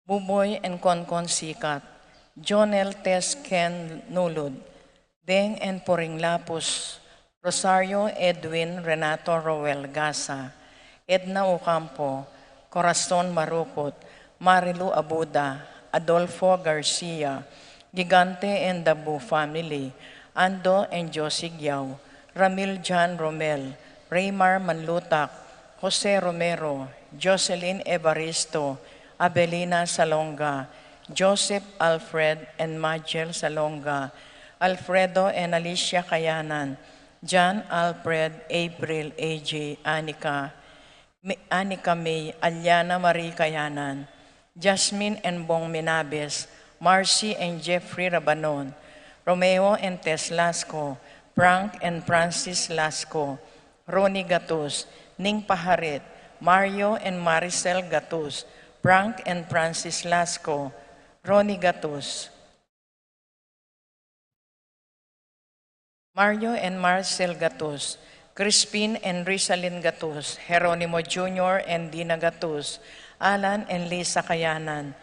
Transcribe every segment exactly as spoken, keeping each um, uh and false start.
Buboy and Konkon Sikat, Jonel Tes Ken Nulud, Deng and Poring Lapus, Rosario Edwin Renato Roel Gasa, Edna Ocampo, Corazon Marukut, Marilu Abuda, Adolfo Garcia, Gigante and Dabu family, Ando and Josie Giao, Ramil John Romel, Raymar Manlutak, Jose Romero, Jocelyn Evaristo, Abelina Salonga, Joseph Alfred and Majel Salonga, Alfredo and Alicia Kayanan, John Alfred, April, A J, Anika, Mi-, Anika May, Aliana Marie Kayanan, Jasmine and Bong Minabes, Marcy and Jeffrey Rabanon, Romeo and Tess Lasco, Frank and Francis Lasco, Ronnie Gatus, Ning Paharit, Mario and Maricel Gatus, Frank and Francis Lasco, Ronnie Gatus, Mario and Marcel Gatus, Crispin and Rizalin Gatus, Jeronimo Junior and Dina Gatus, Alan and Lisa Kayanan,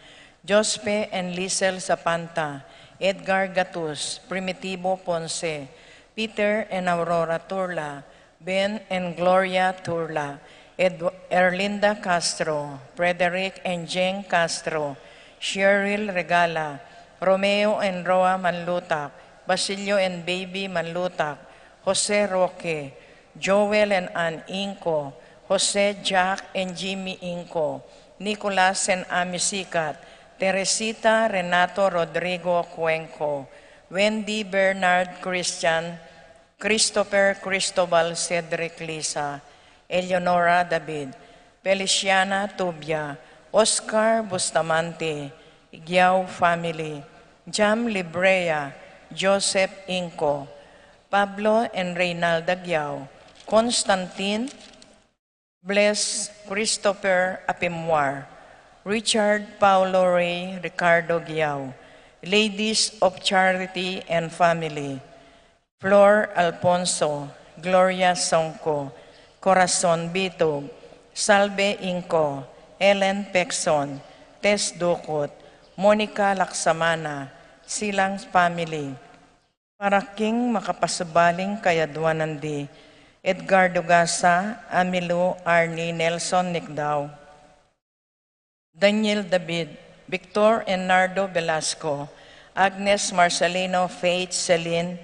Jospe and Lisel Zapanta, Edgar Gatus, Primitivo Ponce, Peter and Aurora Turla, Ben and Gloria Turla, Edu-, Erlinda Castro, Frederick and Jeng Castro, Cheryl Regala, Romeo and Roa Manlutak, Basilio and Baby Manlutak, Jose Roque, Joel and Ann Inco, Jose Jack and Jimmy Inco, Nicolas and Ami Sikat, Teresita Renato Rodrigo Cuenco, Wendy Bernard Christian, Christopher Cristobal Cedric Lisa, Eleonora David, Feliciana Tubia, Oscar Bustamante, Giao family, Jam Librea, Joseph Inco, Pablo and Reynalda Giao, Constantine, Bless Christopher Apimwar, Richard Paulo Ray Ricardo Giao, Ladies of Charity and Family, Flor Alfonso, Gloria Songco, Corazon Bitug, Salve Inco, Ellen Pexon, Tess Ducut, Monica Laksamana, Silang family, para king makapasubaling kayaduanan di Edgardo Gasa, Amilu Arnie Nelson Nicdao, Daniel David, Victor and Nardo Velasco, Agnes Marcelino, Faith Celine,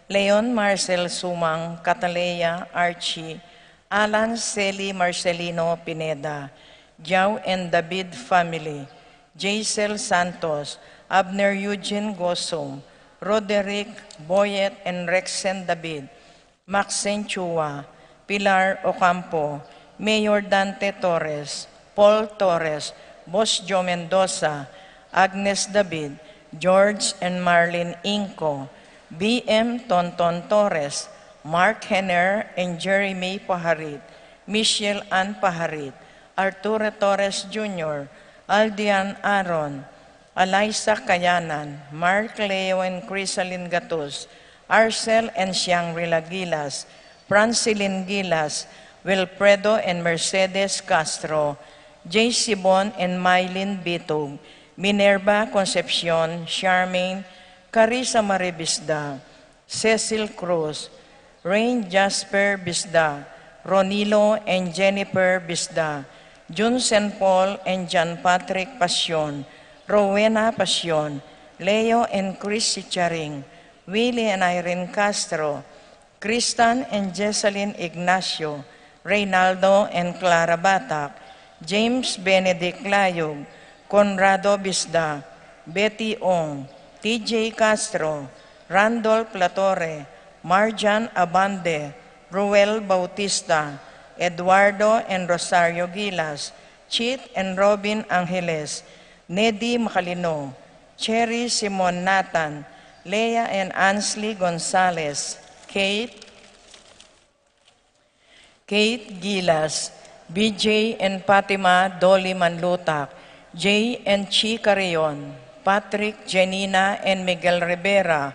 Leon Marcel Sumang, Cataleya Archie, Alan Celi Marcelino Pineda, Giao and David family, Jaisel Santos, Abner Eugene Gosum, Roderick Boyet and Rexen David, Maxine Chua, Pilar Ocampo, Mayor Dante Torres, Paul Torres, Boss Joe Mendoza, Agnes David, George and Marlene Inco, B M Tonton Torres, Mark Henner and Jeremy Paharit, Michelle Ann Paharit, Arturo Torres Junior, Aldian Aaron, Alaisa Kayanan, Mark Leo and Crisalin Gatus, Arcel and Shangri-La Gilas, Francilin Gilas, Wilfredo and Mercedes Castro, J C Bon and Mylene Bitug, Minerva Concepcion, Charmaine, Carissa Marie Bisda, Cecil Cruz, Rain Jasper Bisda, Ronilo and Jennifer Bisda, Jun Saint Paul and John Patrick Pasion, Rowena Pasion, Leo and Chris Sicharing, Willie and Irene Castro, Kristan and Jessalyn Ignacio, Reynaldo and Clara Batak, James Benedict Layug, Conrado Bisda, Betty Ong, T J Castro, Randolph Latorre, Marjan Abande, Ruel Bautista, Eduardo and Rosario Gilas, Chit and Robin Angeles, Nedi Macalino, Cherry Simon Nathan, Lea and Ansley Gonzalez, Kate, Kate Gilas, B J and Fatima Dolly Manlutak, Jay and Chi Carrion, Patrick, Jenina and Miguel Rivera,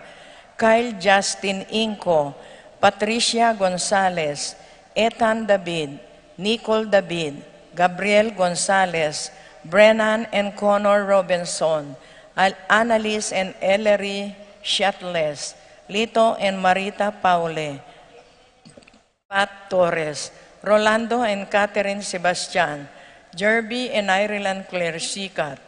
Kyle Justin Inco, Patricia Gonzalez, Ethan David, Nicole David, Gabriel Gonzalez, Brennan and Connor Robinson, Al- Annalise and Ellery Shetles, Lito and Marita Paule, Pat Torres, Rolando and Catherine Sebastian, Jerby and Ireland Claire Sikat,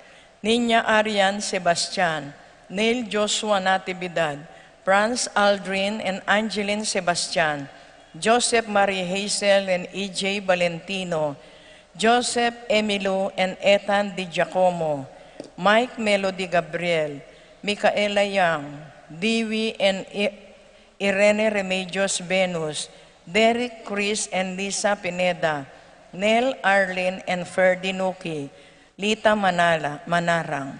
Nina Arian Sebastian, Neil Joshua Natividad, Franz Aldrin and Angeline Sebastian, Joseph Marie Hazel and E J Valentino, Joseph Emilio and Ethan Di Giacomo, Mike Melody Gabriel, Micaela Yang, Dewey and I- Irene Remedios Venus, Derek Chris and Lisa Pineda, Nel Arlene and Ferdy Nuki, Lita Manala, Manarang.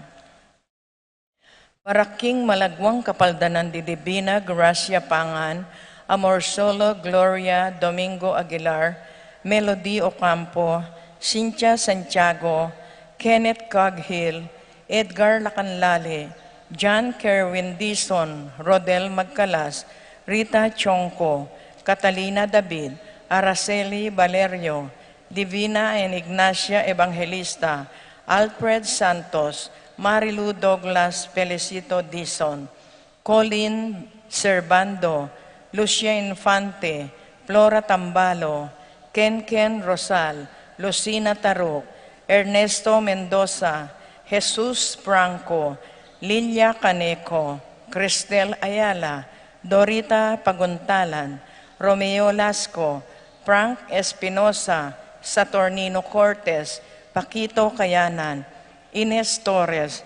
Para king malagwang kapaldanan di Divina Gracia Pangan, Amor Solo, Gloria, Domingo Aguilar, Melody Ocampo, Cynthia Santiago, Kenneth Coghill, Edgar Lacanlale, John Kerwin Dizon, Rodel Magcalas, Rita Chonco, Catalina David, Araceli Valerio, Divina and Ignacia Evangelista, Alfred Santos, Marilu Douglas, Felicito Dizon, Colin Servando, Lucia Infante, Flora Tambalo, Kenken Rosal, Lucina Taruk, Ernesto Mendoza, Jesus Franco, Lilia Caneco, Cristel Ayala, Dorita Paguntalan, Romeo Lasco, Frank Espinosa, Saturnino Cortes, Paquito Kayanan, Ines Torres,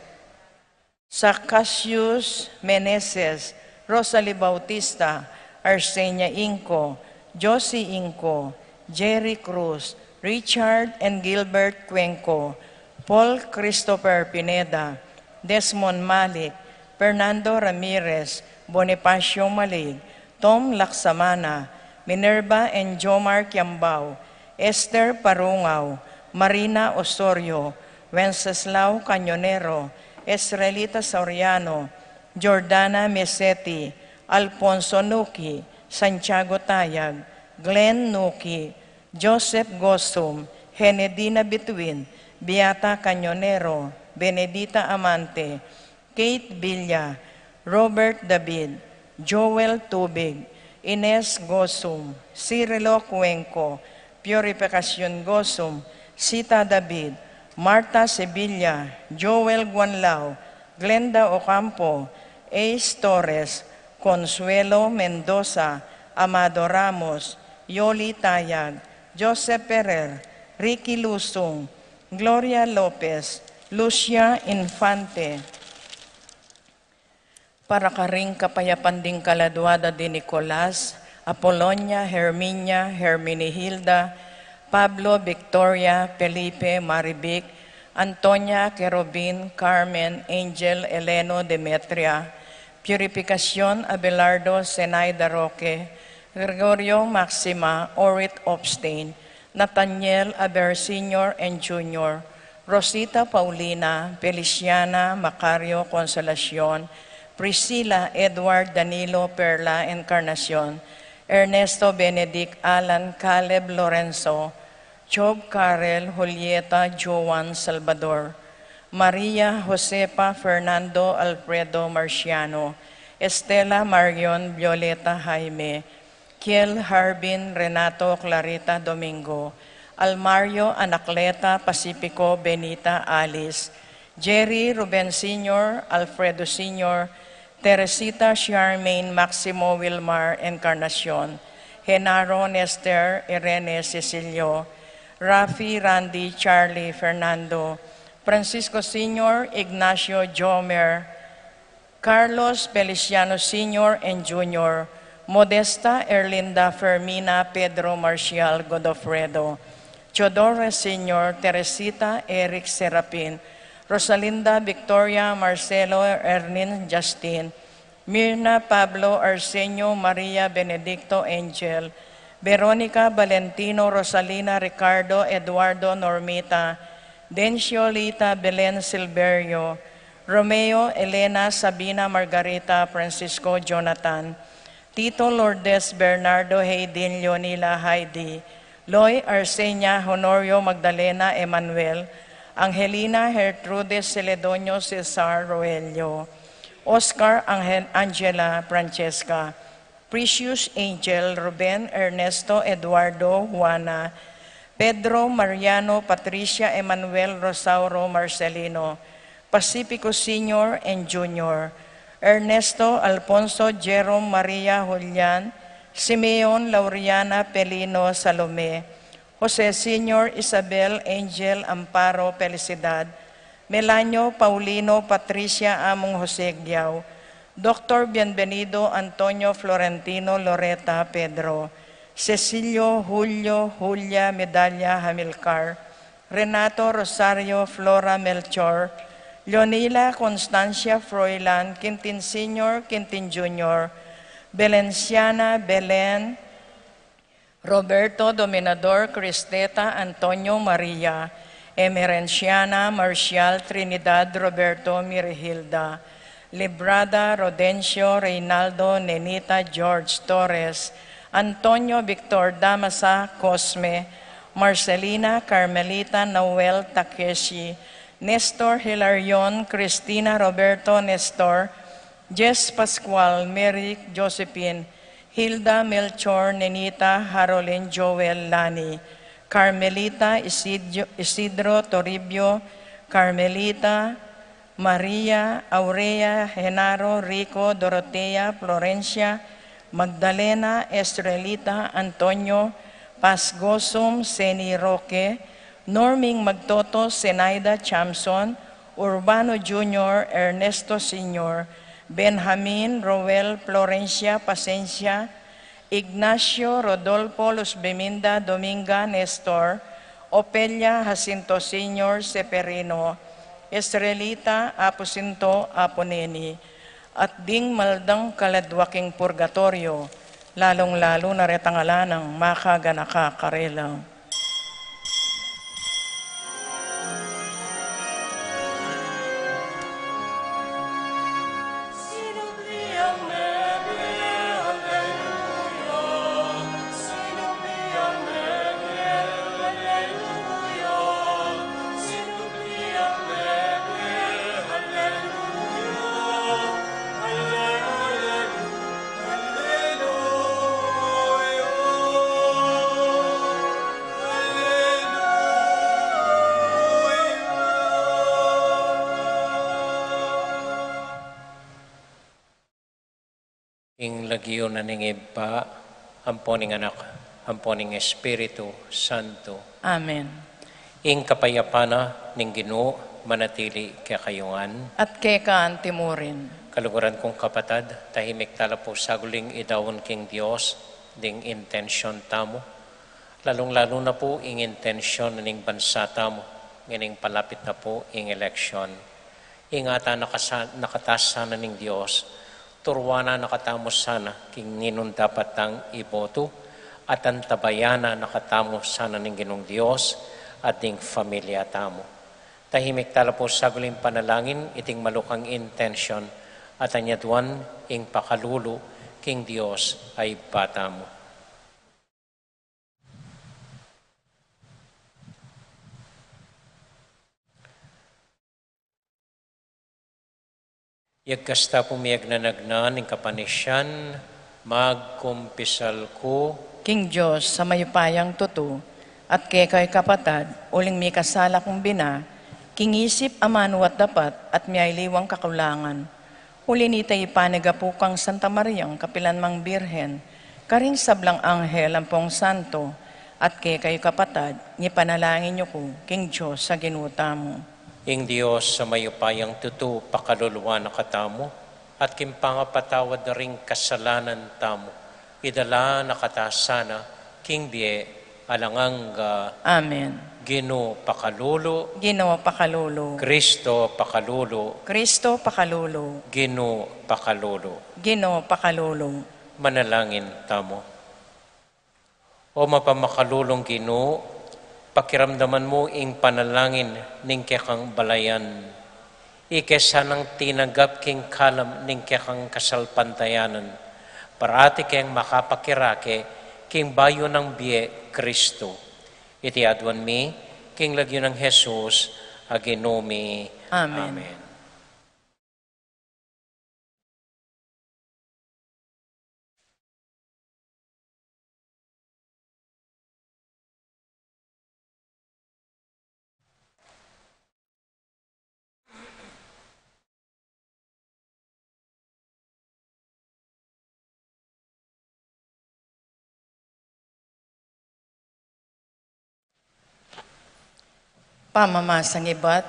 Zacasius Meneses, Rosalie Bautista, Arsenia Inco, Josie Inco, Jerry Cruz, Richard and Gilbert Cuenco, Paul Christopher Pineda, Desmond Malik, Fernando Ramirez, Bonifacio Malig, Tom Laksamana, Minerva and Jomar Kiambao, Esther Parungao, Marina Osorio, Wenceslao Cañonero, Estrelita Soriano, Jordana Meseti, Alfonso Nuki, Santiago Tayag, Glenn Nuki, Joseph Gosum, Henedina Bituin, Beata Cañonero, Benedita Amante, Kate Villa, Robert David, Joel Tubig, Ines Gosum, Cirilo Cuenco, Purificacion Gosum, Sita David, Martha Sevilla, Joel Guanlao, Glenda Ocampo, Ace Torres, Consuelo Mendoza, Amado Ramos, Yoli Tayag, Joseph Ferrer, Ricky Lusung, Gloria Lopez, Lucia Infante. Para karing kapayapan ding kaladua da di Nicolas, Apolonia, Herminia, Herminihilda, Pablo, Victoria, Felipe, Marivic, Antonia, Kerubin, Carmen, Angel, Eleno, Demetria, Purificacion, Abelardo, Zenaida Roque, Gregorio, Maxima, Orit Opstein, Nathaniel, Aber Senior and Junior, Rosita, Paulina, Feliciana, Macario, Consolacion, Priscila, Edward, Danilo, Perla, Encarnacion, Ernesto, Benedict, Alan, Caleb, Lorenzo, Job, Karel, Julieta, Joan, Salvador, Maria, Josefa, Fernando, Alfredo, Marciano, Estela, Marion, Violeta, Jaime, Kiel, Harbin, Renato, Clarita, Domingo, Almario, Anacleta, Pacifico, Benita, Alice, Jerry, Ruben Senior, Alfredo Senior, Teresita, Charmaine, Maximo, Wilmar, Encarnacion, Genaro, Nester, Irene, Cecilio, Rafi, Randy, Charlie, Fernando, Francisco Senior, Ignacio, Jomer, Carlos, Feliciano Senior and Junior, Modesta, Erlinda, Fermina, Pedro, Marcial, Godofredo, Teodoro Senior, Teresita, Eric, Serapin, Rosalinda, Victoria, Marcelo, Ernin, Justin, Mirna, Pablo, Arsenio, Maria, Benedicto, Angel, Veronica, Valentino, Rosalina, Ricardo, Eduardo, Normita, Dencio, Lita, Belen, Silverio, Romeo, Elena, Sabina, Margarita, Francisco, Jonathan, Tito, Lourdes, Bernardo, Hayden, Leonila, Heidi, Loy, Arsenia, Honorio, Magdalena, Emmanuel, Angelina Gertrude Celedonio Cesar Roelio, Oscar Angel, Angela Francesca, Precious Angel Ruben Ernesto Eduardo Juana, Pedro Mariano Patricia Emmanuel Rosauro Marcelino, Pacifico Senior and Junior, Ernesto Alfonso Jerome Maria Julian, Simeon Lauriana Pelino Salome, Jose Senior Isabel Angel Amparo Felicidad, Melanio Paulino Patricia Among Jose Giao, Doctor Bienvenido Antonio Florentino Loreta Pedro, Cecilio Julio Julia Medalla Hamilcar, Renato Rosario Flora Melchor, Leonila Constancia Froilan Quintin Senior Quintin Junior, Belenciana Belen, Roberto Dominador Cristeta Antonio Maria, Emerenciana Marcial Trinidad Roberto Mirihilda, Librada Rodencio Reynaldo Nenita George Torres, Antonio Victor Damasa Cosme, Marcelina Carmelita Noel Takeshi, Nestor Hilarion Cristina Roberto Nestor, Jess Pascual Mary Josephine, Hilda Melchor Nenita Harolin Joel Lani, Carmelita Isidio- Isidro Toribio, Carmelita Maria Aurea Genaro Rico Dorotea Florencia Magdalena Estrelita Antonio Pasgosum Seni Roque, Norming Magtoto Zenaida Chamson, Urbano Junior Ernesto Senior, Benjamin Roel Florencia Pasencia, Ignacio Rodolfo Luzbeminda Dominga Nestor, Opelia Jacinto Senior Seferino, Estrelita Aposinto Aponeni, at ding maldang kaladwa king purgatoryo, lalung-lalu na retang ala nang makaganaka karela. Ing lagyu na ning Ibpa, ampo ning Anak, ampo ning Espiritu Santo. Amen. Ing kapayapan na ning Ginu manatili kekayu ngan. At keka anti mu rin. Kaluguran kung kapatad, tahimik tala pu saguli king idaun king Dios ding intensyon tamu. Lalung-lalu na pu ing intensyon ning bansa tamu, ngening palapit na pu ing eleksyon. Ing ata nakasa-, nakatas sana ning Dios, turuan na katamu sana king ninung dapat tang ibotu, at antabayan na katamu sana ning Ginung Dios at ding familia tamu. Tahimik tala pu saguling panalangin iting malukang intensyon, at anyaduan ing pakalulu king Dios a Ibpa tamu. Yagkas ta pu miyagnanagnan ing kapanisyan, magkumpisal ku king Dios a mayupayang tutu, at kekayu kapatad, uling mikasala kung bina, king isip, amanu at dapat, at miyaliwang kakulangan. Uli nita ipanagapu kang Santa Mariang kapilan mang Birhen, karing sablang anghel ampong santo, at kekayu kapatad, ipanalangin yu ku king Dios a Ginu tamu. Ing Dios a mayupayang tutu pakaluluan na katamu, at king pangapatawad da ring kasalanan tamu, idala na kata sana king bie alang angga. Amen. Ginu pakalulu. Ginu pakalulu. Kristo pakalulu. Kristo pakalulu. Ginu pakalulu. Ginu pakalulu. Manalangin tamu. O mapamakalulung Ginu, pakiramdaman mu ing panalangin ning kekang balayan. Ike sanang tinagap king kalam ning kekang kasalpantayanan, parati keng makapakirake king bayu nang bie Kristo. Iti aduan mi king lagyu nang Jesus a Ginu mi. Amen. Amen. Pamamasang ibat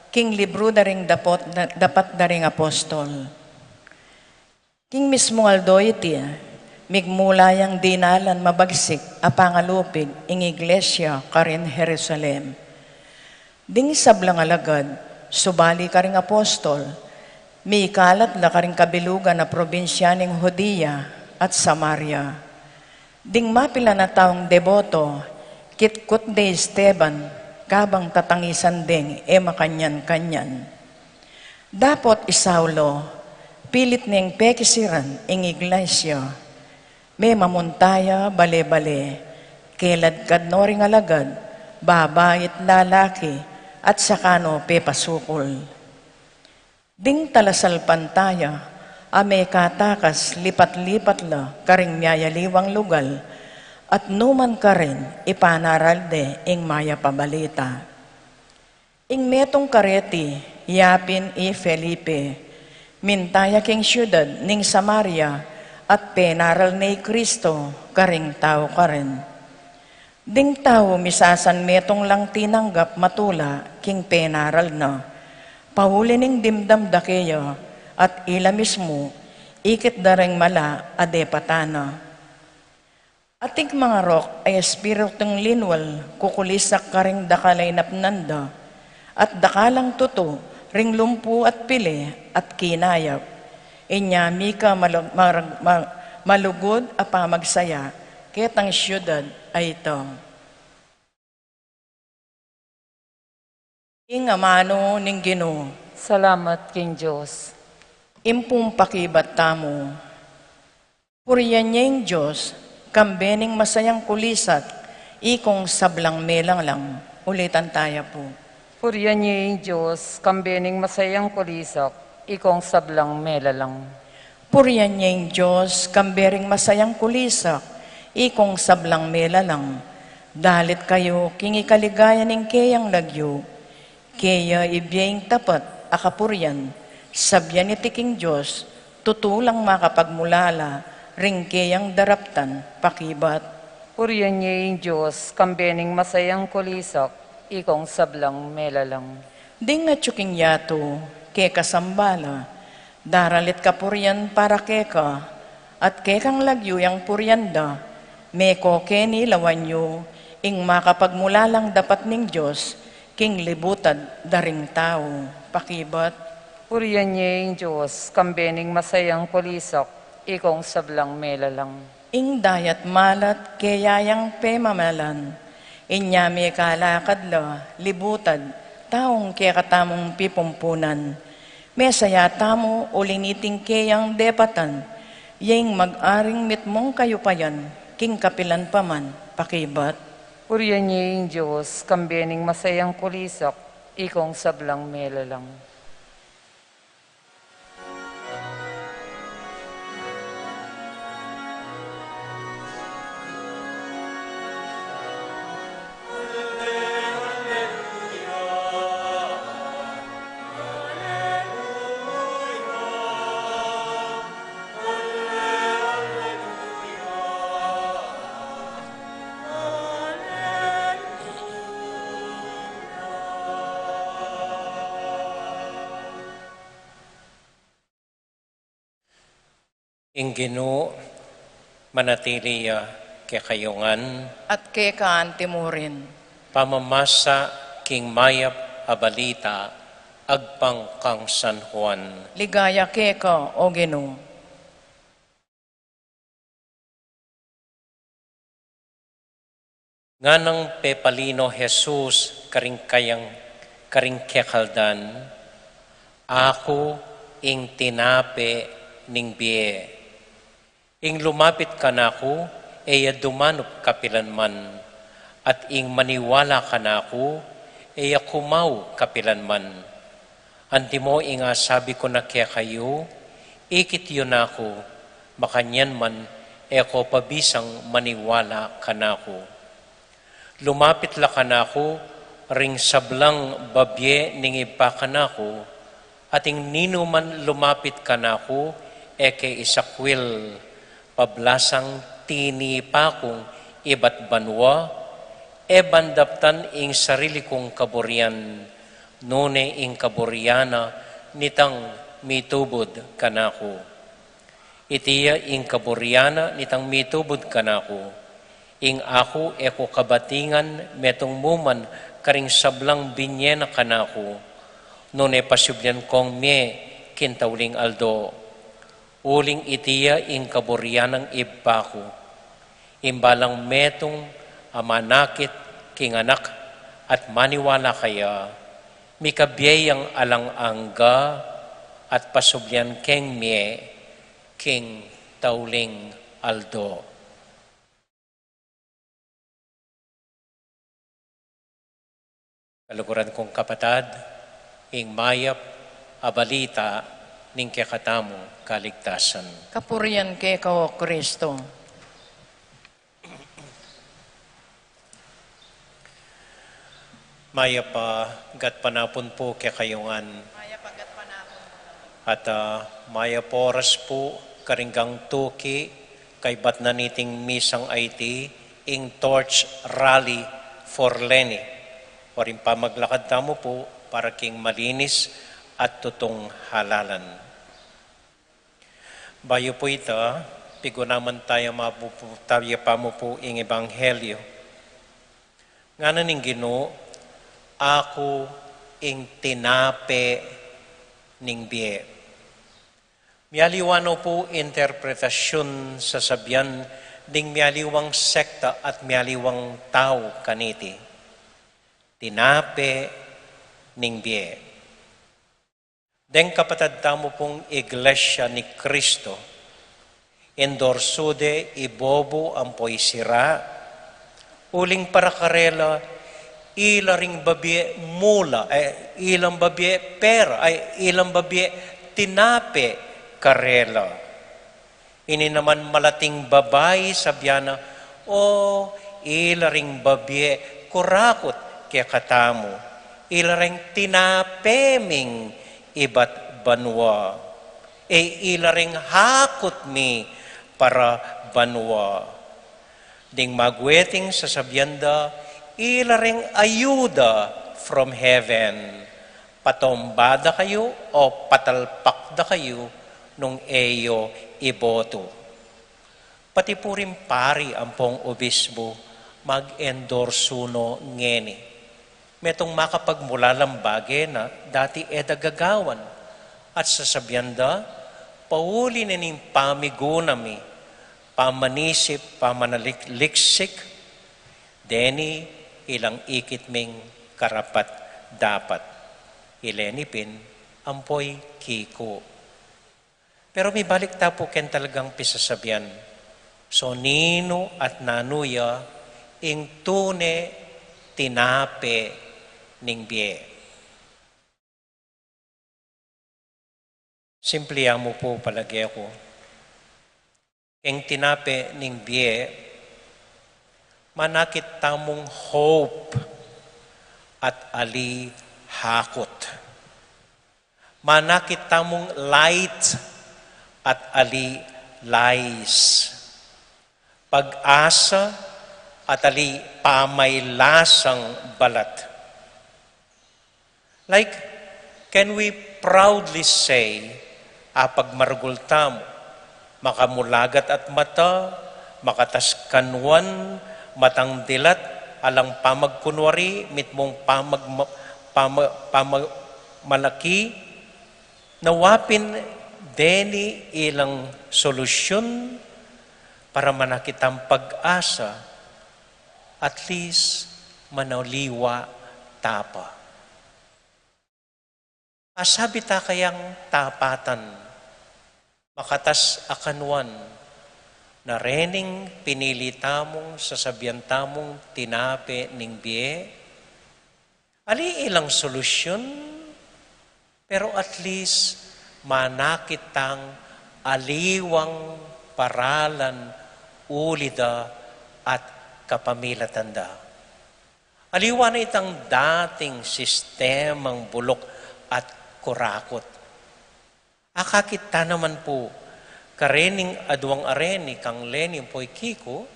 king libru da ring dapot, dapat da ring apostol. King mismung aldo iti, migmula yang dinalan mabagsik a pangalupig ing iglesia karin Jerusalem. Ding sablang alagad, subali karing apostol, mikalat la karing kabilugan a probinsya ning Judea at Samaria. Ding mapilan a taung deboto, kitkut de i Esteban, kabang tatangisan deng e makanyan-kanyan. Dapot i Saulo, pilit neng pekisiran ing iglesia. Memamunta ya bale-bale, keladkad no ring alagad, babai at lalaki, at saka no pepasukul. Ding talasalpantaya a mekatakas lipat-lipat la karing miyayaliwang lugal, at numan karin ipanaral de ing mayap a balita. Ing metung kareti, yapin i Felipe, minta ya king siudad ning Samaria, at penaral ne i Kristo karing tau karin. Ding tau misasan metung lang tinanggap matula king penaral na, pauli ning dimdam da keya, at ila mismu ikit da ring mala a depatan na. Ating mangarok a espiritung linwal kukulisak karing dakal a inapnan da, at dakal lang tutu ring lumpu at pili at kinayap. Inya mika malu-, marag-, ma-, malugud a pamagsaya ketang siudad a ita. Ing amanu ning Ginu. Salamat king Dios. Ing pumpakibat tamu. Purian ye ing Dios, kambe ning masayang kulisak, ikong sablang melalang. Ulitan taya pu. Purian ye ing Dios, kambe ning masayang kulisak, ikong sablang melalang. Purian ye ing Dios, kambe ring masayang kulisak, ikong sablang melalang. Dalit kayu king ikaligaya ning keyang lagyu, keya ibie ing tapat a kapurian, sabian iti king Dios, tutu lang makapagmulala ring keyang daraptan pakibat. Purian ye ing Dios, kambe ning masayang kulisak, ikong sablang melalang. Ding atyu king yatu, keka sambala, daralit kapurian para keka, at kekang lagyu yang purian da, meko keni lawan yu, ing makapagmulalang dapat ning Dios, king libutad da ring tau. Pakibat. Purian ye ing Dios, kambe ning masayang kulisak, ikong sablang melalang. Ing dayat malat keya yang pemamalan, inya mekalakad la libutad, taung kekatamung pipumpunan. Mesaya tamu uli niting keyang depatan, ya ing mag-aring mitmung kayupayan, king kapilan pa man, pakibat. Purian ye ing Dios, kambe ning masayang kulisak, ikong sablang melalang. Ing Ginu manatili ya kekayu ngan. At keka anti mu rin. Pamamasa king mayap a balita agpang kang San Juan. Ligaya keka, O Ginu. Nganang pepalino Jesus karing kayang, karing kekaldan, "Aku ing tinape ning bie. Ing lumapit kanaku, e ya dumanup kapilan man, at ing maniwala kanaku, e ya ku mau kapilan man. Antimo ing asabi ku na kekayu, ikit yu na ku, makanyan man e ko pabisang maniwala kanaku. Lumapit la kanaku ring sablang babie ning Ibpa kanaku, at ing ninuman lumapit kanaku e ke isakwil, pablasang tinipa kung ibat banua, e ban daptan ing sarili kung kaburian, nune ing kaburian na nitang mitubud kanaku. Iti ya ing kaburian na nitang mitubud kanaku, ing aku e ku kabatingan metung mu man karing sablang binie na kanaku, nune pasiblian kong mie king tauling aldo. Uling iti ya ing kaburian nang Ibpa ku, ing balang metung a manakit king Anak at maniwala kaya, mikabie yang alang angga at pasublian keng mie king tauling aldo. Kaluguran kung kapatad, ing mayap a balita ning kekatamung kaligtasan. Kapurian keka, O Kristo. Mayap a gatpanapun pu kekayu ngan. Mayap a gatpanapun. At, ah, mayap a oras pu karing tuki kaybat na niting misang aiti, ing Torch Rally for Leni, o ring pamaglakad tamu pu para king malinis at tutung halalan. Bayu pu ita, pigunaman taya mabu-, taya pamu pu ing Ebanghelyo. Ngana ning Ginu, "Aku ing tinape ning bie." Mialiwa no pu interpretasyun sasabian ding mialiwang sekta at mialiwang tau kaniti. Tinape ning bie. Deng kapatad tamu pung Iglesia ni Cristo, endorsu de i bobu ampo i sira, uling para karela, ila ring babie mula, eh, ilang babie pera, ay, ilang babie tinape karela. Ini naman malating babai, sabian na, "O, ila ring babie kurakut kekatamu, ila ring tinape ming ibat banua, e ila ring hakut mi para banua." Ding magweting sasabian da, "Ila ring ayuda from heaven, patomba da kayu o patalpak da kayu nung e yu ibotu." Pati pu ring pari ampong obisbu mag-endorsu no ngeni. Metung makapagmulalang bage na dati e da gagawan, at sasabian da, "Pauli na ning pamiguna mi, pamanisip, pamanaliksik, deni ilang ikit ming karapat-dapat. Ileni pin ampoy kiku." Pero mibalik ta pu keng talagang pisasabian, soninu at nanu ya ing tune tinape ning bie? Simple ya mu pu palage ku. Keng tinape ning bie, manakit tamung hope at ali hakut. Manakit tamung light at ali lies. Pag-asa at ali pamaylasang balat. Like, can we proudly say, apagmaragul tamu, makamulagat at mata, makatas kanuan, matang dilat, alang pamagkunwari, mitmung pamag-, pama-, pamamalaki, na wa pin deni ilang solusyun para manakit tang pag-asa, at least manaliwa ta pa. Asabi ta kayang tapatan, makatas a kanuan, na rening pinili tamung sasabian tamung tinape ning bie, Ali ilang solusyun, pero at least manakit tang aliwang paralan uli da at kapamilatan da. Aliwa na itang dating sistemang buluk at kurakut. Akakit ta naman pu, karening aduang areni kang Leni ampo i Kiko,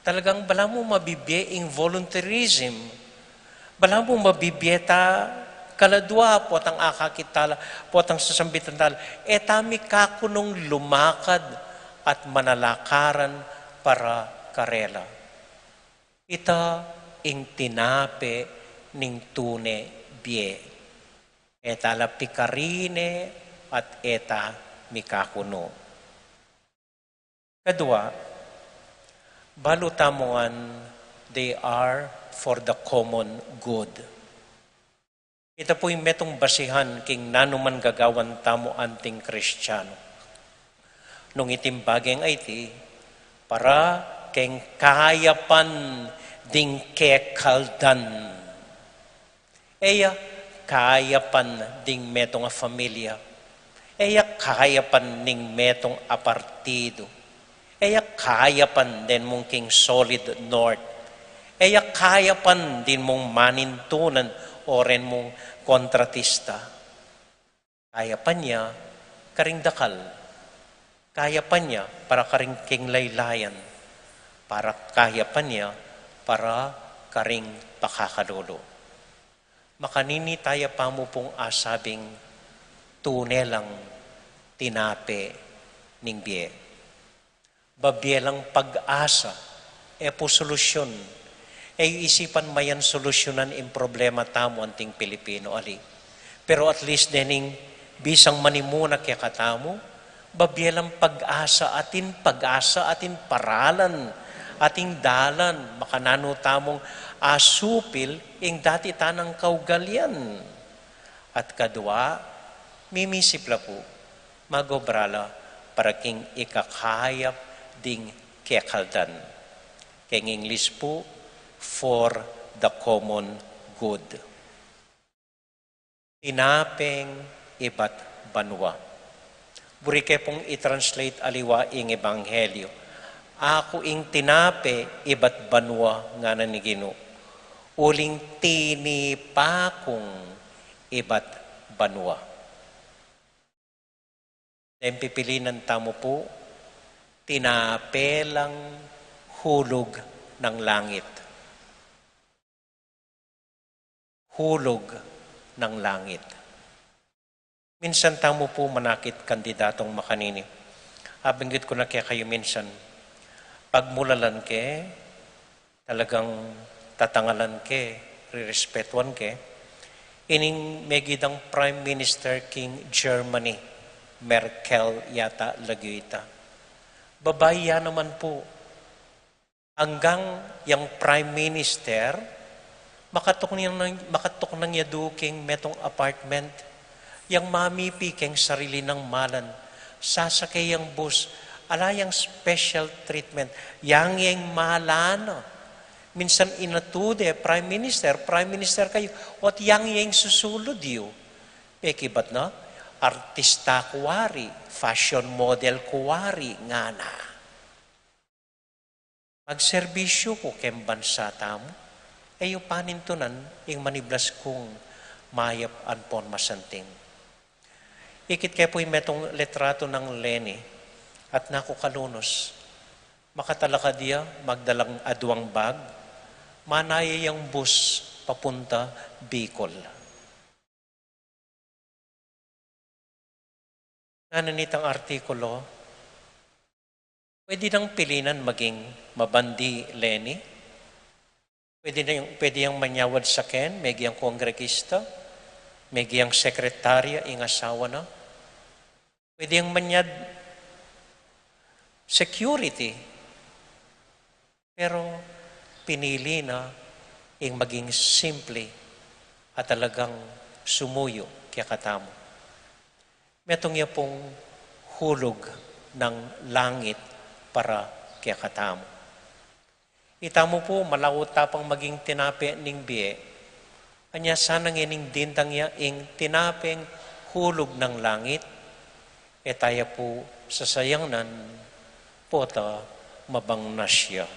talagang balamu mabibie ing volunteerism. Balamu mabibie ta kaladua potang akakit tala, potang sasambitan tala, e ta mikakunung lumakad at manalakaran para karela. Ita ing tinape ning tune bie. E ta la pikarine at e ta mikakunu. Kadua, balu tamu ngan, they are for the common good. Ita pu ing metung basihan king nanuman gagawan tamu anting Kristianu. Nung iting bageng aiti, para keng kayapan ding kekaldan. E ya kayapan ding metung a familia. E ya kayapan ning metung a partidu. E ya kayapan den mung king solid north. E ya kayapan din mung manintunan o ren mung kontratista. Kayapan ya karing dakal. Kayapan ya para karing kinglaylayan. Para kayapan ya para karing pakakalulu. Makanini taya pa mu pung asabing tune lang tinape ning bie. Babie lang pag-asa, e pu solusyun. E yu isipan mayan solusyunan ing problema tamu anting Pilipino, ali. Pero at least dening bisang manimuna kekatamu, babie lang pag-asa, atin pag-asa, atin paralan, atin dalan, makananu tamung asupil ing dati tanang kaugalian. At kadua, mimisip la pu, magobra la para king ikakayap ding kekaldan. Keng English pu, for the common good. Tinapeng ibat banua. Buri ke pung i-translate aliwa ing ebanghelyo. Aku ing tinape ibat banua, ngana ning Ginu. Uling tinipa kung ibat banua. Deng pipilinan tamu pu, tinape lang hulug ng langit. Hulug ng langit. Minsan tamu pu manakit kandidatong makanini. Abinggit ku na kekayu minsan, pagmulalan ke, talagang tatangalan ke, rirespetuan ke, ining megidang Prime Minister king Germany, Merkel yata lagyu ita. Babai ya naman pu. Anggang yang Prime Minister, makatuknang, makatuknang ya du king metung apartment, yang mamipi keng sarili nang malan, sasake yang bus, ala yang special treatment, yang yang malan. Minsan inatu de, Prime Minister, Prime Minister kayu, ot yang yang susulud yu. Pekibat na, artista ku wari, fashion model ku wari, ngana. Magserbisyu ku keng bansa tamu, e yu panintunan ing maniblas kung mayap ampon masanting. Ikit ke pu ing metung litrato nang Leni, at naku kalunus. Makatalakad ya, magdalang aduang bag, manaya yang bus papunta Bicol. Ngana nitang artikulo, pwede nang pilinan maging mabandi, Leni. Pwede na yung, pwede yang manyawad saken, megi yang kongregista, megi yang sekretarya, ing asawa na. Pwede yang manyad security. Pero pinili na ing maging simple at talagang sumuyu kekatamu. Metung ya pung hulug ng langit para kekatamu. Itamu pu, malaut ta pang maging tinape ning bie, Anya sana ngening dindang ya ing tinapeng hulub ning langit, e taya pu sasayangnan, pota mabang na siya.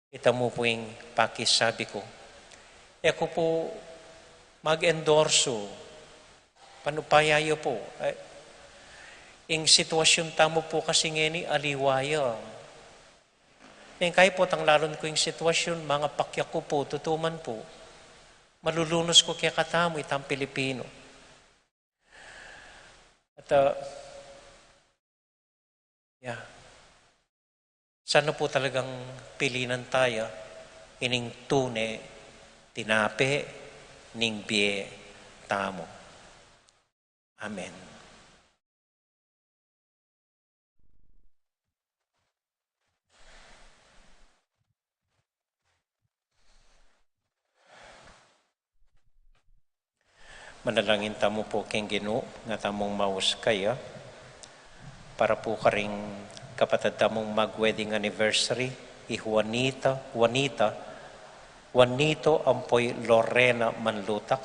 Ita mu pu ing pakisabi ku. E ku pu mag-endorso. Panupaya yu pu. E, ing sitwasyun tamu pu kasi ngeni aliwa ya. Neng kayi pu tang lalun ku ing sitwasyun, mangapakyaku pu, tutuman pu. Malulunus ku kekatamu itang Pilipino. At, ah, ya, sana pu talagang pilinan taya ining tune tinape ning bie tamu. Amen. Manalangin tamu pu king Ginu, nga tamung maus kaya, para pu karing kapatad tamung mag-wedding anniversary, i Juanita, Juanita, Juanito ampo i Lorena Manlutak,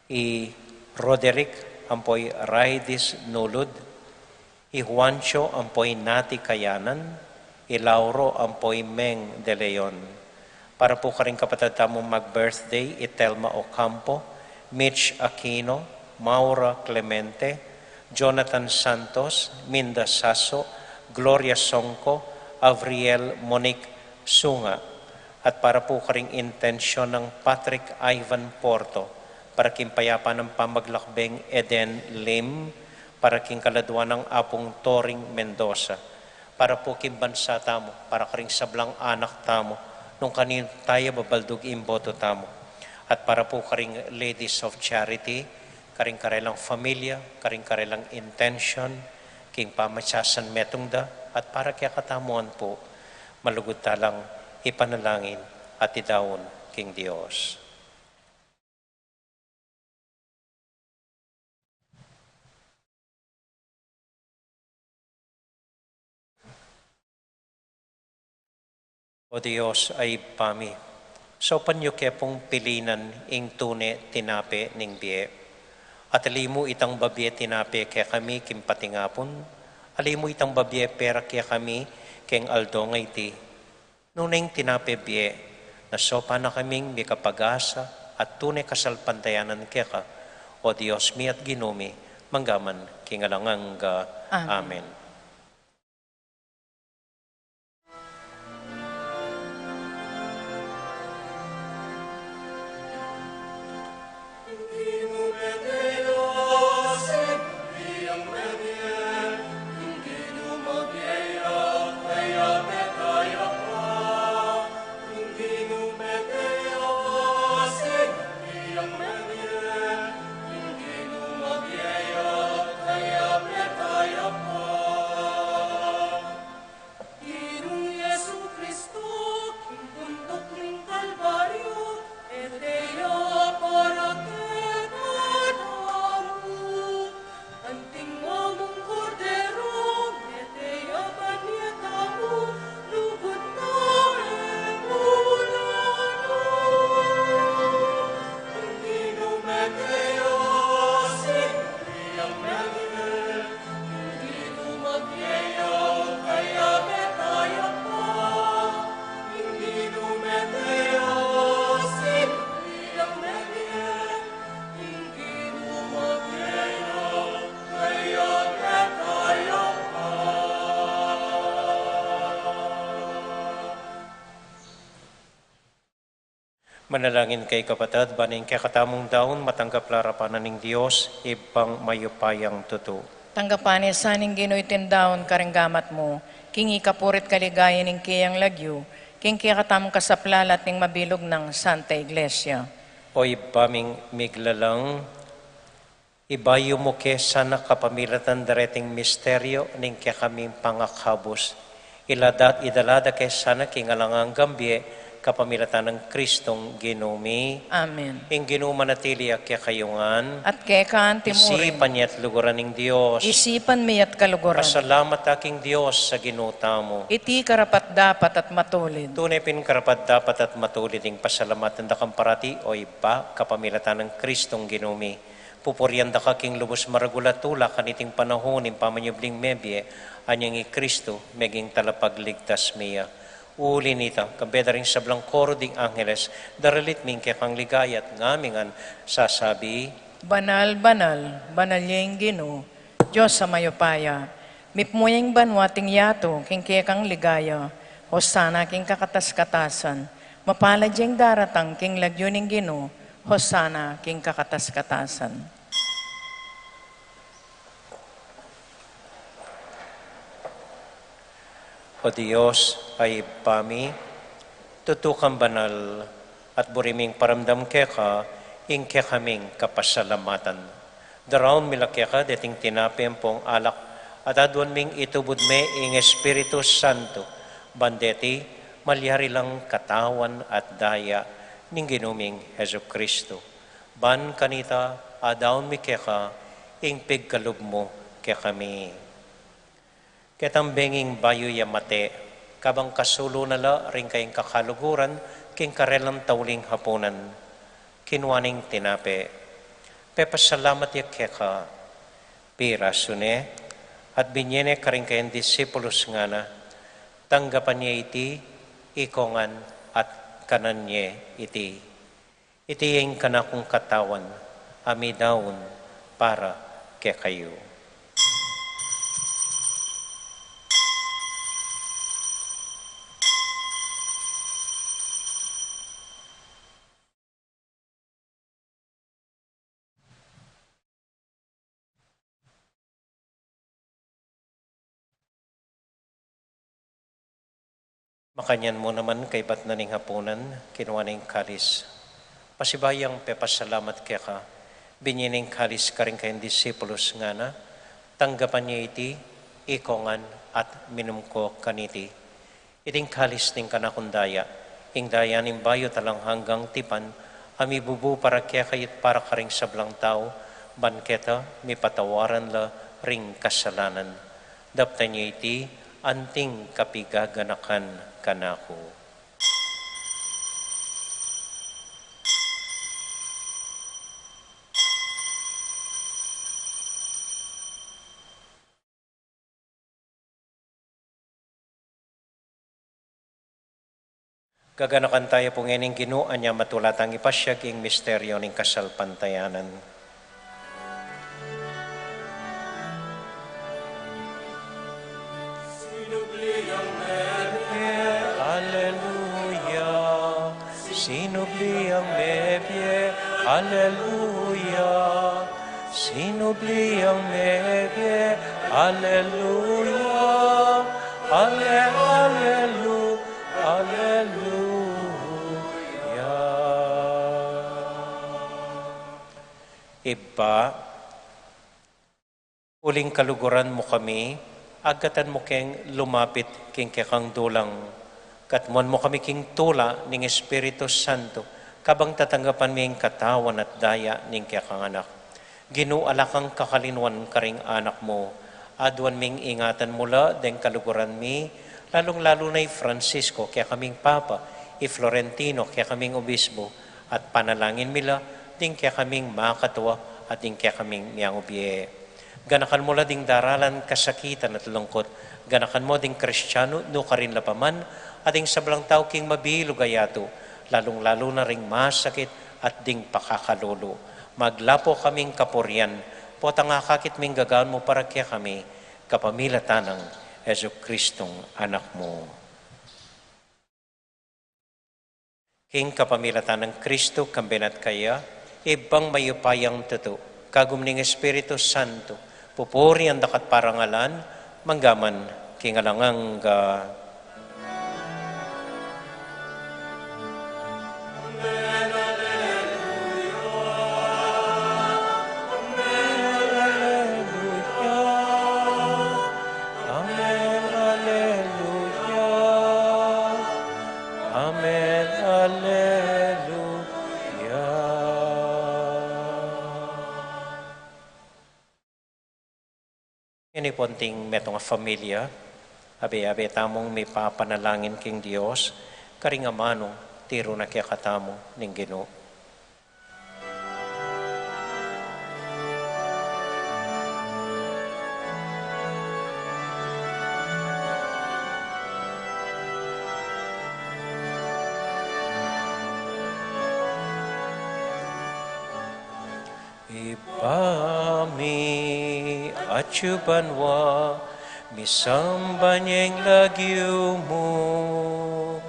i Roderick ampo i Raidis Nulud, i Juancho ampo i Nati Kayanan, i Lauro ampo i Meng de Leon. Para pu karing kapatad tamung mag-birthday, i Telma Ocampo, Mitch Aquino, Maura Clemente, Jonathan Santos, Minda Saso, Gloria Songco, Avriel Monique Sunga, at para pu karing intensyon nang Patrick Ivan Porto, para king payapan nang pamaglakbeng Eden Lim, para king kaladwa nang Apung Toring Mendoza, para pu king bansa tamu, para karing sablang anak tamu, nung kaninu taya babaldug ing boto tamu, at para pu karing Ladies of Charity, karing karelang familia, karing karelang intensyon, king pamasasan metung da, at para kekatamu pu, malugud talang ipanalangin at idaun king Dios. O Dios a Ibpa mi, saupan yu ke pung pilinan ing tune tinape ning bie. At ali mu itang babie tinape kekami king patingapun, ali mu itang babie pera kekami keng aldo a iti. Nune ing tinape bie, na saupan na kaming mikapag-asa at tune kasalpantayanan keka, o Dios mi at Ginu mi, mangga man king alang angga. Amen. Amen. Ginung Jesucristo, king bunduk ning Kalbaryo, e te ya para kekatamu. Anting mamung Kordero, e te ya ban ya tamu, lugud na e bula na. Ing Ginu mete ya, sinu yang mete? Manalangin kayu kapatad, ban ing kekatamung daun matanggap la arapan na ning Dios, Ibpang mayupayang tutu. Tanggapan na sa ning Ginu iting daun karing gamat mu, king ikapuri't kaligayan ning keyang lagyu, king kekatamung kasaplalan at ning mabilug nang Santa Iglesia. O Ibpa ming miglalang, ibayu mu ke sana kapamilatan dareting misteryo ning kekaming pangakabus. Ilada, idala da ke sana king alang anggang bie, Kapamilatan nang Kristong Ginu mi. Amen. Ing Ginu manatili ya kekayu ngan. At keka antimurin. Isipan ya't luguran ning Dios. Isipan mi ya't kaluguran. Pasalamat ta king Dios a Ginu tamu. Iti karapat-dapat at matulid. Tune pin karapat-dapat at matulid ing pasalamatan da kang parati, O Ibpa, kapamilatan nang Kristong Ginu mi. Pupurian da ka king lubus maragul a tula kaniting panaun ning pamanyubling mebie, anyang i Kristu meging talapagligtas mi ya. Uli na nita, kambe da ring sablang koro ding angeles, daralit mi ing kekang ligaya at ngamin ngan sasabi, Banal, banal, banal ya ing Ginu, Dios a mayupaya. Mipmu ya ing banua at ing yatu king kekang ligaya. Hosana king kakatas-katasan. Mapalad ya ing daratang king lagyu ning Ginu. Hosana king kakatas-katasan. O Dios a Ibpa mi, tutu kang banal, at buri ming paramdam keka ing kekaming kapasalamatan. Daraun mi la keka deting tinape ampong alak, at aduan ming itubud me ing Espiritu Santo, ban deti malyari lang katawan at daya ning Ginu ming Jesucristo. Ban kanita, adaun mi keka ing pigkalub mu kekami. Ketang benging bayu ya mate, kabang kasulu na la ring kayang kakaluguran king karelang tauling hapunan, kinua neng tinape, pepasalamat ya keka, pirasu ne, at binye ne karing kayang disipulus, ngana, tanggapan ye iti, ikongan, at kanan ye iti. Iti ing kanakung katawan, a midaun para kekayu. Makanyan mu naman kaibat na ning hapunan, kinua ne ing kalis. Pasibayu yang pepasalamat keka, binye ne ing kalis karing kayang disipulus, ngana, tanggapan ye iti, ikongan, at minum ko kaniti. Iti ing kalis ning kanakung daya, ing daya ning bayu at alang anggang tipan, a mibubu para kekayu at para karing sablang tau, ban keta mipatawaran la ring kasalanan. Daptan ye iti anting kapigaganakan kanaku. Gaganakan taya pu ngening Ginu, anya matula tang ipasyag ing misteryo ning kasalpantayanan. Aleluya. Sinubli yang mebie. Aleluya. Sinubli yang mebie. Aleluya. Ale, alelu, aleluya. Ibpa, uling kaluguran mu kami, agkatan mu keng lumapit king kekang dulang. Katmuan mu kami king tula ning Espiritu Santo, kabang tatanggapan mi ing katawan at daya ning kekang Anak. Ginu, ala kang kakalinuan karing anak mu. Aduan ming ingatan mu la deng kaluguran mi, lalung-lalu na i Francisco, kekaming Papa, i Florentino, kekaming Obispo, at panalangin mi la ding kekaming makatua at ding kekaming miangubie. Ganakan mu la ding daralan kasakitan at lungkut. Ganakan mu ding Kristiano nukarin la pa man, at ding sablang tau king mabilug a yatu, lalung-lalu na ring masakit at ding pakakalulu. Maglapo kaming kapurian, potang akakit ming gagawan mu para kekami, kapamilatan nang Jesucristong Anak mu. King kapamilatan nang Kristo, kambe na at kaya, Ibpang mayupayang tutu, kagum ning Espiritu Santo, pupurian da ka at parangalan, mangga man king alang angga. Amen. Aleluya. Amen. Aleluya. Ini pu anting metung a familia, abe-abe tamung mipapanalangin king Dios, karing amanu tiru na kekatamu ning Ginu. Ibpa mi, atsu ka banua, misamban ya ing lagyu mu,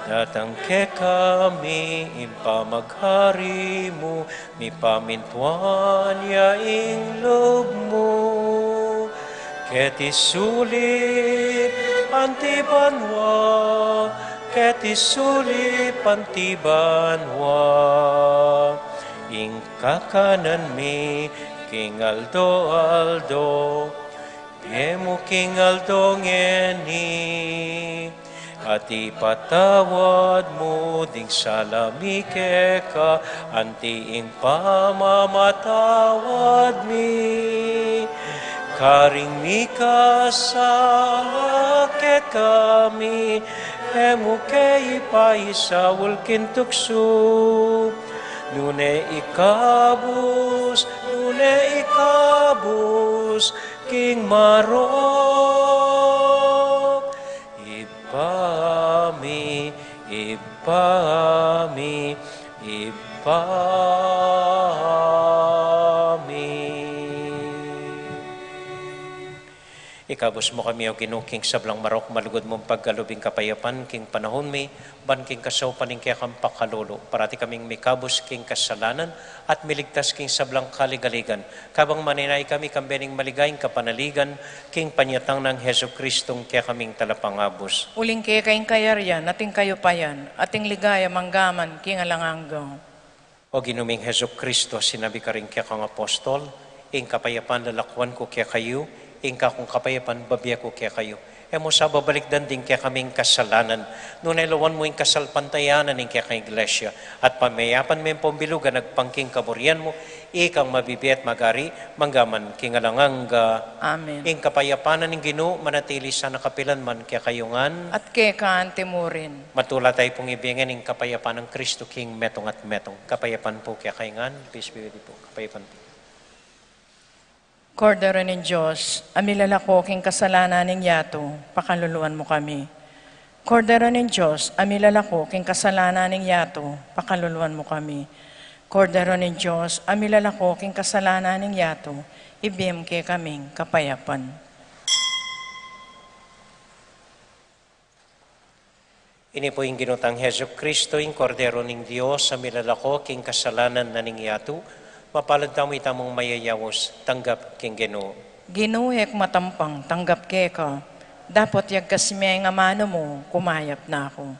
datang kekami ing pamaghari mu, mipamintuan ya ing lub mu. Keti sulip anti banua, keti sulip anti banua. Ing kakanan mi king aldo-aldo, ibie mu king aldo ngeni. At ipatawad mu ding sala mi keka, anti ing pamamatawad mi karing mikasala kekami. E mu ke ipaisaul king tuksu, nune ikabus, nune ikabus king marok. Ibpa mi, Ibpa mi, Ibpa mi. Ikabus mu kami, O Ginu, king sablang marok, malugud mung pagkalub ing kapayapan king panahun mi, ban king kasaupan ning kekang pakalulu, parati kaming mikabus king kasalanan at miligtas king sablang kaligaligan. Kabang manenaya kami king bie ning maligayang kapanaligan, king panyatang nang Jesucristong kekaming Talapangabus. Uling keka ing kayarian, at ing kayupayan, at ing ligaya manggaman king alang angga. O Ginu ming Jesucristo, sinabi karing kekang apostol, ing kapayapan lalakuan ku kekayu, ing kakung kapayapan bibie ku kekayu. E mu sa babalikdan ding kekaming kasalanan, nune lawan mu ing kasalpantayanan ning kekang Iglesia, at pamayapan me ing pambilugan agpang king kaburian mu, ikang mabibie at magari, manggaman king alang angga. Amen. Ing kapayapan na ning Ginu, manatili sana kapilan man kekayu ngan. At keka anti murin. Matula tayu pung ibie ngan ing kapayapan nang Kristo king metung at metung. Kapayapan pu kekayu ngan, peace be with you po. Kapayapan pu. Kordero ning Dios, a milalako king kasalanan ning yatu, pakaluluan mu kami. Kordero ning Dios, a milalako king kasalanan ning yatu, pakaluluan mu kami. Kordero ning Dios, a milalako king kasalanan ning yatu, ibie mu kekaming kapayapan. Ini pu ing Ginu tang Jesucristo, ing Kordero ning Dios, a milalako king kasalanan na ning yatu. Mapalad tamu itamung mayayaus, tanggap king Ginu. Ginu, e ku matampang tanggap keka, dapot yagkas me ing amanu mu, kumayap na ku.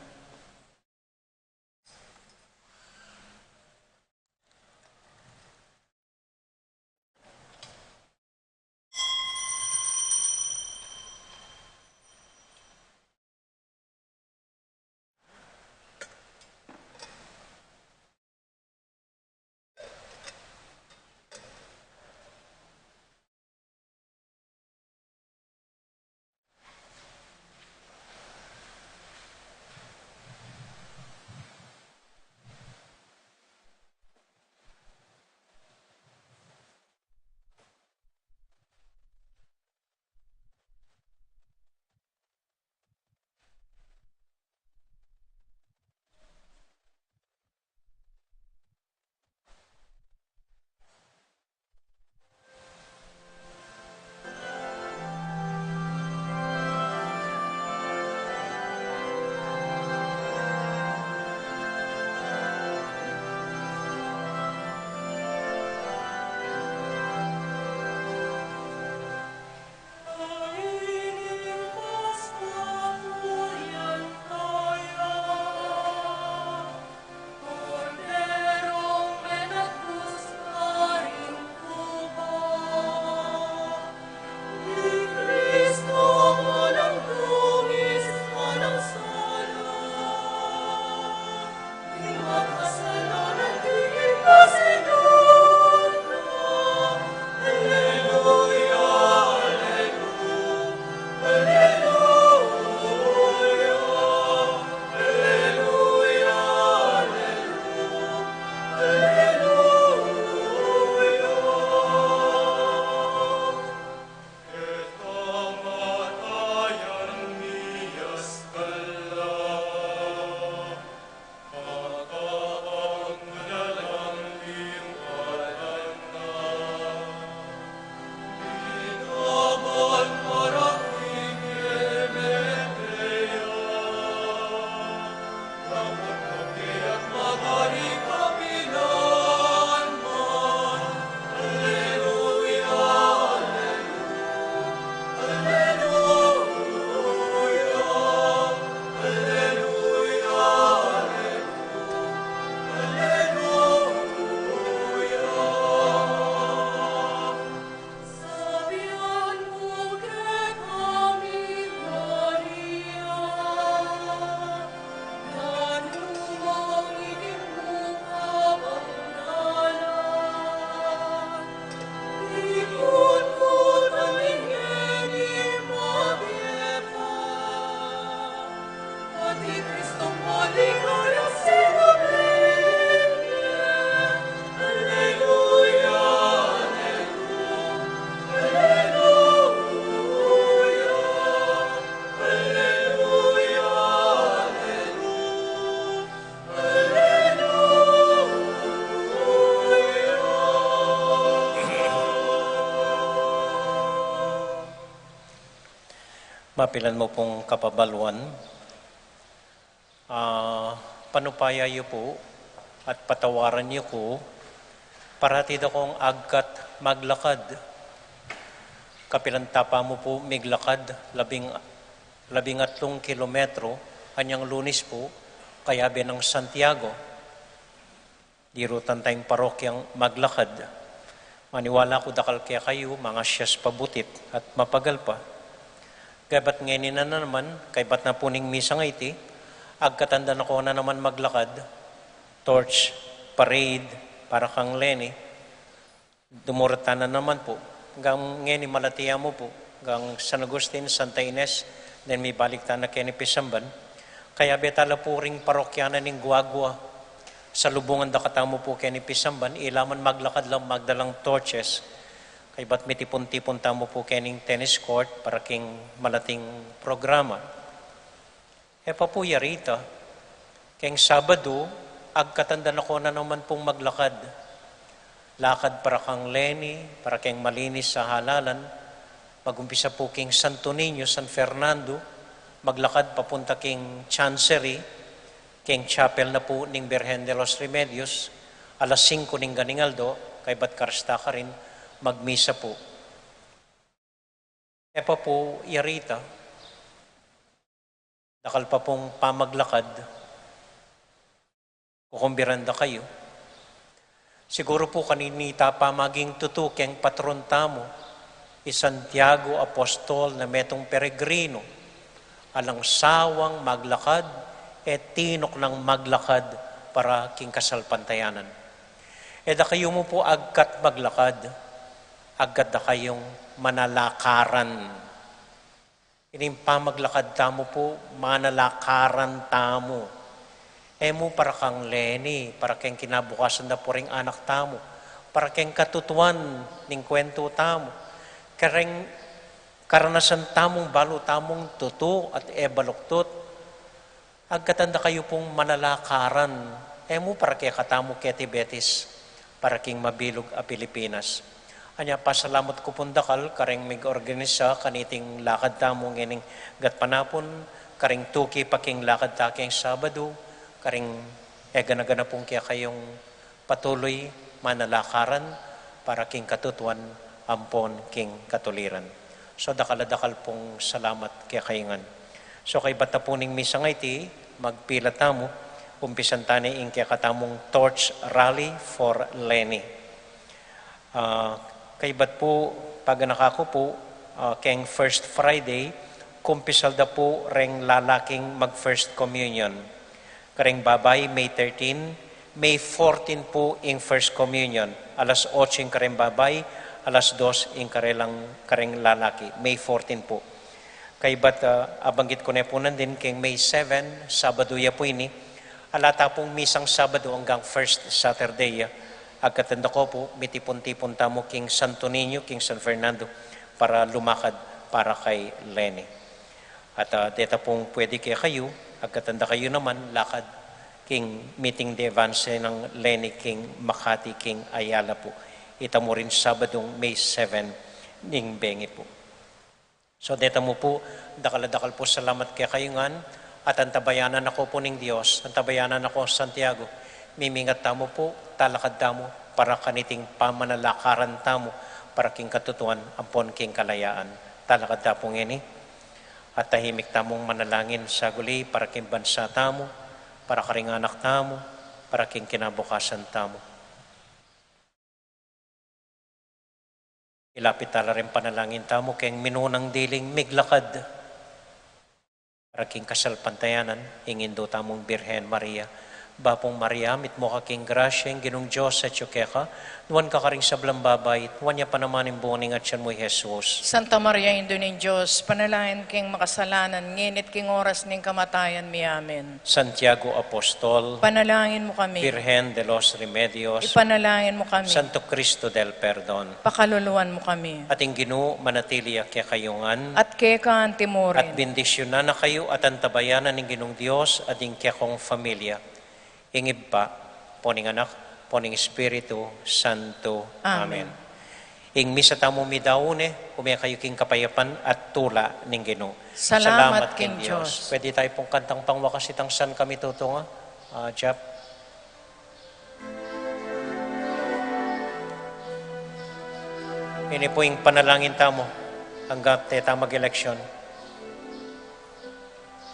Mapilan mu pung kapabaluan, ah, panupaya yu pu at patawaran yu ku, parati da kong agkat maglakad. Kapilan tapa mu pu miglakad, labing, labing atlung kilometro, anyang Lunes pu, kayabe nang Santiago. Dirutan tayung parokyang maglakad. Maniwala ku dakal kekayu, mangasias pa butit at mapagal pa. Kaybat ngeni na naman, kaybat na pu ning misang iti, agkatan da na ko na naman maglakad, torch parade para kang Leni. Dumurat ta na naman pu. Hanggang ngeni malati ya mu pu. Hanggang San Agustin, Santa Ines, then mibalik ta na keni pisamban. Kayabe ta la pu ring parokya na ning Guagua. Salubungan da katamu pu keni pisamban, ila man maglakad la, magdalang torches. Kaybat mitipun-tipun tamu pu kening tennis court para king malating programa. E pa pu ya rita, keng Sabadu, agkatan da na ko na naman pung maglakad. Lakad para kang Leni, para keng malinis a halalan, magumpisa pu king Santo Niño, San Fernando, maglakad papunta king Chancery, keng chapel na pu ning Birhen de los Remedios, alas singko ning ganing aldo, kaybat karasta karin, magmisa pu. E pa pu ya rita, dakal pa pung pamaglakad, kukumbiran da kayu. Siguru pu kanita pa maging tutu keng patron tamu, i Santiago Apostol na metung peregrino, alang sawang maglakad, e tinuk nang maglakad para king kasalpantayanan. E da kayu mu pu agkat maglakad, agkat da kayung manalakaran. Ining pamaglakad tamu pu, manalakaran tamu. E mu para kang Leni, para keng kinabukasan da pu ring anak tamu, para keng katutuan ning kwentu tamu, kareng karanasan tamung balu tamung tutu at e baluktut. Agkatan da kayu pung manalakaran, e mu para kekatamu keti Betis, para king mabilug a Pilipinas. Anya pasalamat ku pung dakal kareng mig-organisa kaniting lakad tamu ngening gatpanapun, kareng tuki pa king lakad ta keng Sabadu, kareng e gana-gana pung kekayung patuloy manalakaran para king katutuan ampon king katuliran. So, dakal a dakal pung salamat kekayu ngan. So, kaybat na pu ning misang iti, magpila tamu, umpisan ta ne ing kekatamung Torch Rally for Leni. Ah, kaybat pu, paganaka ku pu, ah, keng First Friday, kumpisal da pu reng lalaking mag-First Communion. Kareng babai, May thirteen, May fourteen pu ing First Communion. Alas otso ing kareng babai, alas dos ing karelang, kareng lalaki. May fourteen pu. Kaybat, ah, abanggit ku ne pu nandin keng May seven, Sabadu ya pu ini. Ala ta pung misang Sabadu anggang First Saturday ya. Agkatan da ko pu, mitipun-tipun tamu king Santo Niño, king San Fernando, para lumakad para kay Leni. At, ah, deta pung pwede kekayu, agkatan da kayu naman, lakad king meeting de avance nang Leni king Makati, king Ayala pu. Ita mu rin Sabadung May seven ning bengi pu. So, deta mu pu, dakal a dakal pu salamat kekayu ngan, at antabayanan na ko pu ning Dios, antabayanan na ko Santiago, mimingat tamu pu, talakad tamu, para kaniting pamanalakaran tamu, para king katutuan, ampon king kalayaan. Talakad ta pu ngeni, at tahimik tamung manalangin saguli, para king bansa tamu, para karing anak tamu, para king kinabukasan tamu. Ilapit ta la ring panalangin tamu keng minunang diling miglakad para king kasalpantayanan, ing Indu tamung Birhen Maria. Bapu Maria, mitmu ka king grasya, ing Ginung Dios atyu keka, nuan ka karing sablang babai, at nuan ya pa naman ing bunga ning atyan mu, i Jesus. Santa Maria, Indu ning Dios, ipanalangin mu kaming makasalanan, ngeni at king oras ning kamatayan mi. Amen. Santiago Apostol, ipanalangin mu kami. Virgen de los Remedios, ipanalangin mu kami. Santo Cristo del Perdon, pakaluluan mu kami. At ing Ginu manatili ya kekayu ngan. At keka anti mu rin. At bendisyunan na kayu at antabayanan ning Ginung Dios at ing kekong familia. Ing Ibpa, ampo ning Anak, ampo ning Espiritu Santo. Amen. Amen. Ing misa tamu midaun ne, ume kayu king kapayapan at tula ning Ginu. Salamat king Dios. Pwede tayu pung kantang pangwakas itang San Kami Tutunga, ah, Jap? Ini pu ing panalangin tamu, angga te ta mag-eleksyon.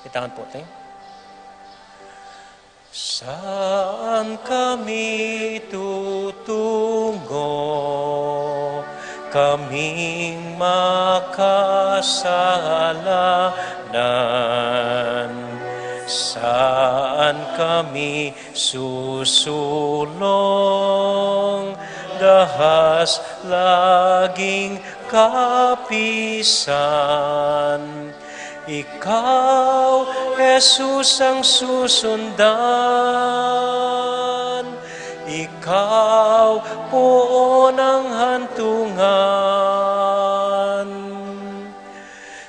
Itangan pu, te. Saan kami tutungo, kaming makasalanan? Saan kami susulong, dahas laging kapisan? Ikaw, Jesus, ang susundan, ikaw puon ang hantungan.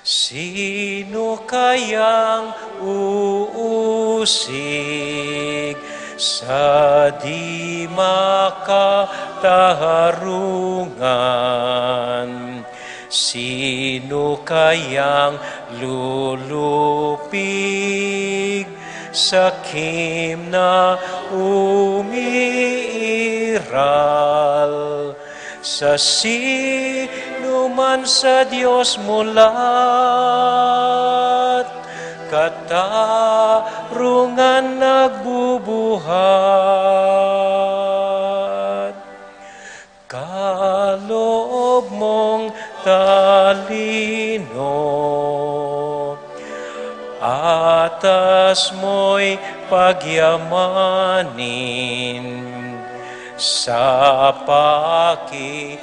Sino kayang uusig sa di makatarungan? Sino kayang lulupig sa kim na umiiral? Sa sinuman sa Dios mulat, katarungan nagbubuhat. Kaloob mong talino, atas mo'y pagyamanin sa pakikiha.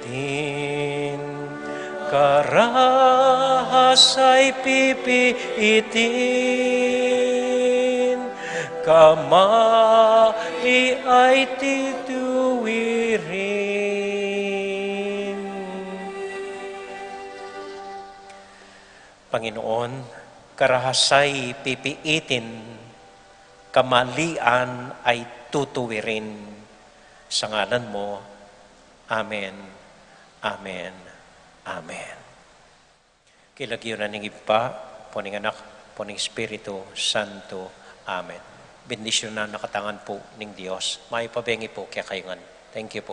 Tin karahas ay pipiitin, kamali ay tutuwirin. Panginoon, karahas ay pipiitin, kamalian ay tutuwirin. Sa ngalan mo, amen, amen, amen. King lagyu na ning Ibpa, ampo ning Anak, ampo ning Espiritu Santo. Amen. Bendisyunan na katamu ngan pu ning Dios. Mayap a bengi pu kekayu ngan. Thank you pu.